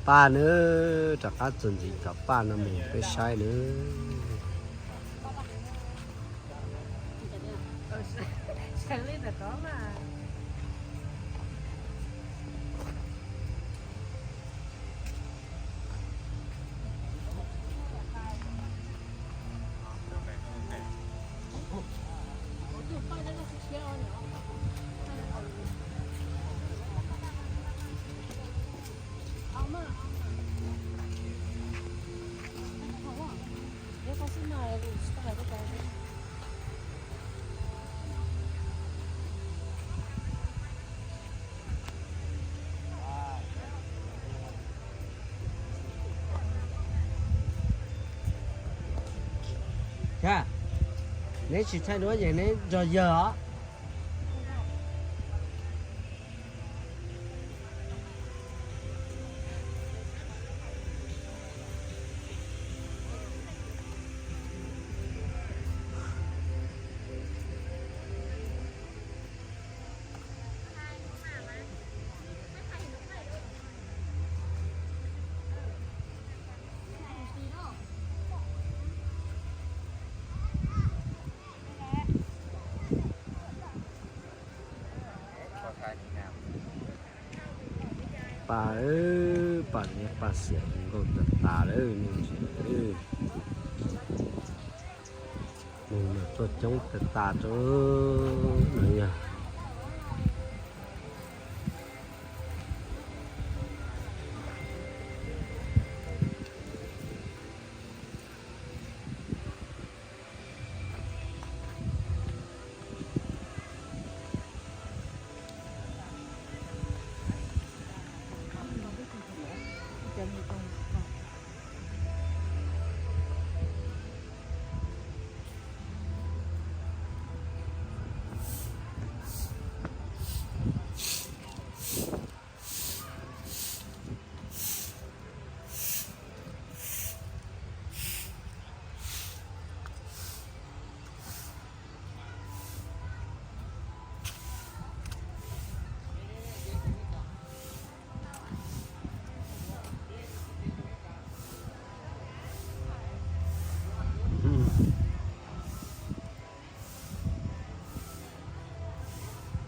Paj nawb, rov qab txuas ntxiv cov paj no mus peb saib nawb. Neb tsis thaij duab ces neb nrog yawg os. Pas, pas, pas xiam nkaus tas tas lawm, nws tuaj coob tas tas rau no yog.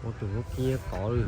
Ua tus lub kiab kov li.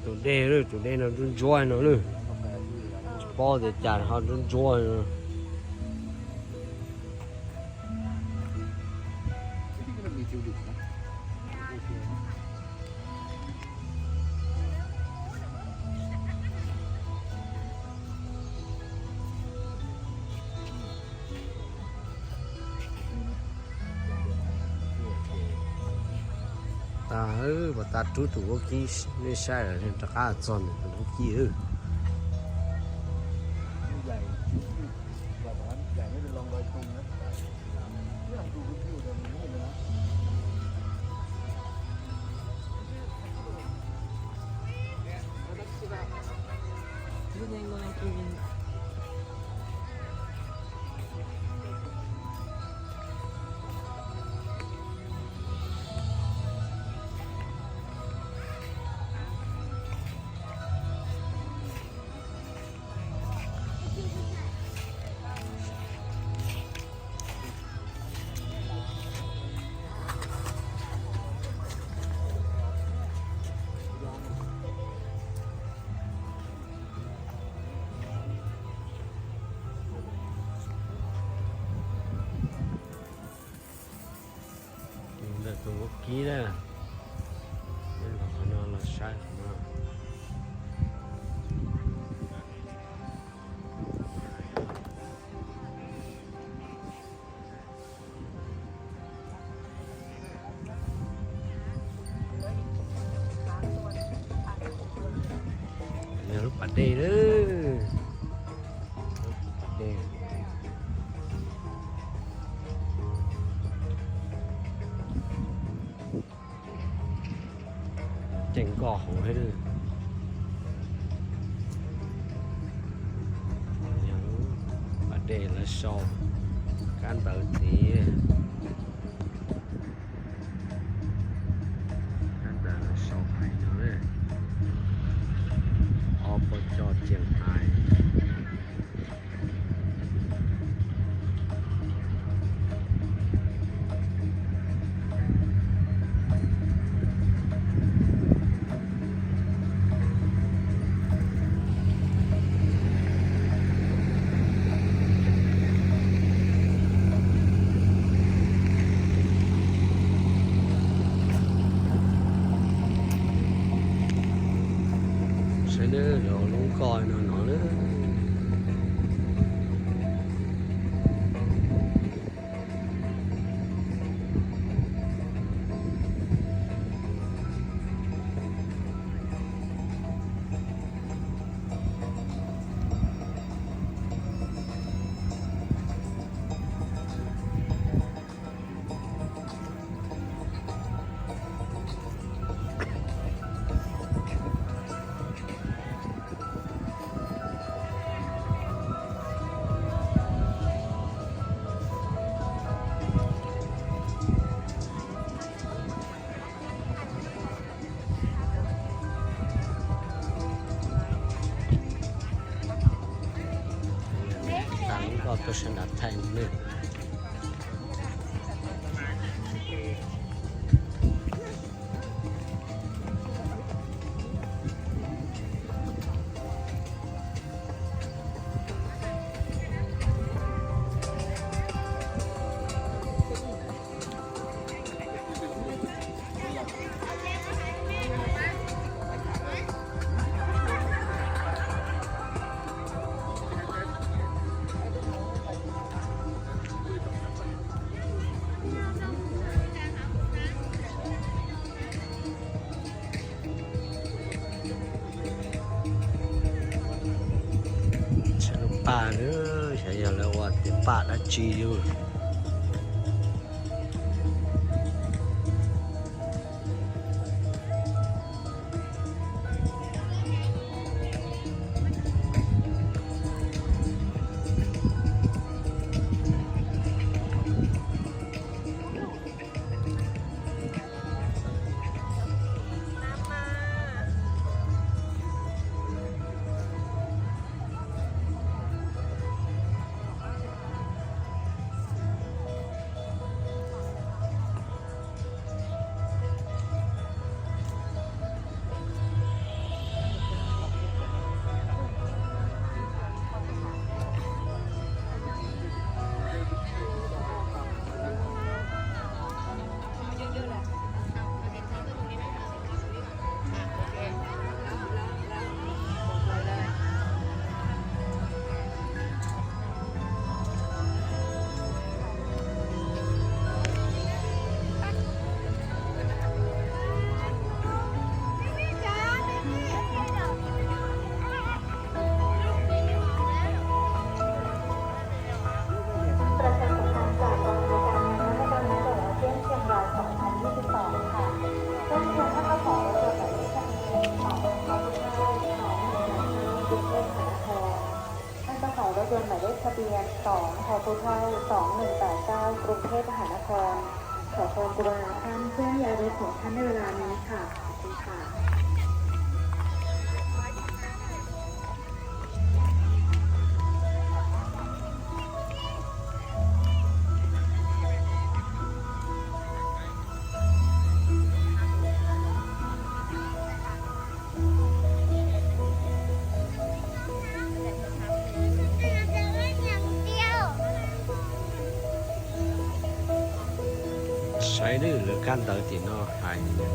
Tus dej, tus dej no ntsuab ntsuab no lawm. Paub tias cas ho ntsuab ntsuab. Tas, pas tas rub tus vaub kib nej saib lawm rov qab txog ntawm tus vaub kib. Tus ntawm tus vaub kib na, los qhov no los saib qhov no. Yog lub pas dej lawm. Pas dej. Ceem nkoj hauv thiab. Pas dej lawv sau kab ntawv tid. Kab ntawv lawv sau hais no, ob puas coj ceem hais. Saib nawb, lawv lub nkoj no no na. Tag lub nkoj tuaj sawv nram Thaib ne. Tshaj lub paj na, xyov yog lawv ua tej paj dab tsi li. Thao song nees pais tau กรุงเทพมหานคร ขอเชิญกรุณาท่านเคลื่อนย้ายรถของท่านในเวลานี้ค่ะ ขอบคุณค่ะ Saib lawv kab ntawv tim no hais li no.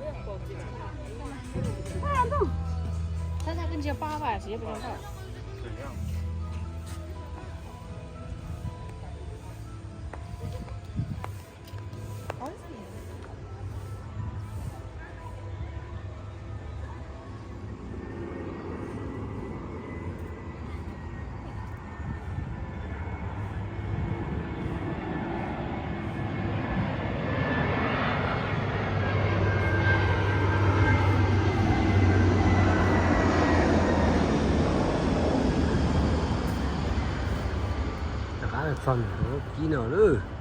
Rov qab txog ntawm lub kib no lawm.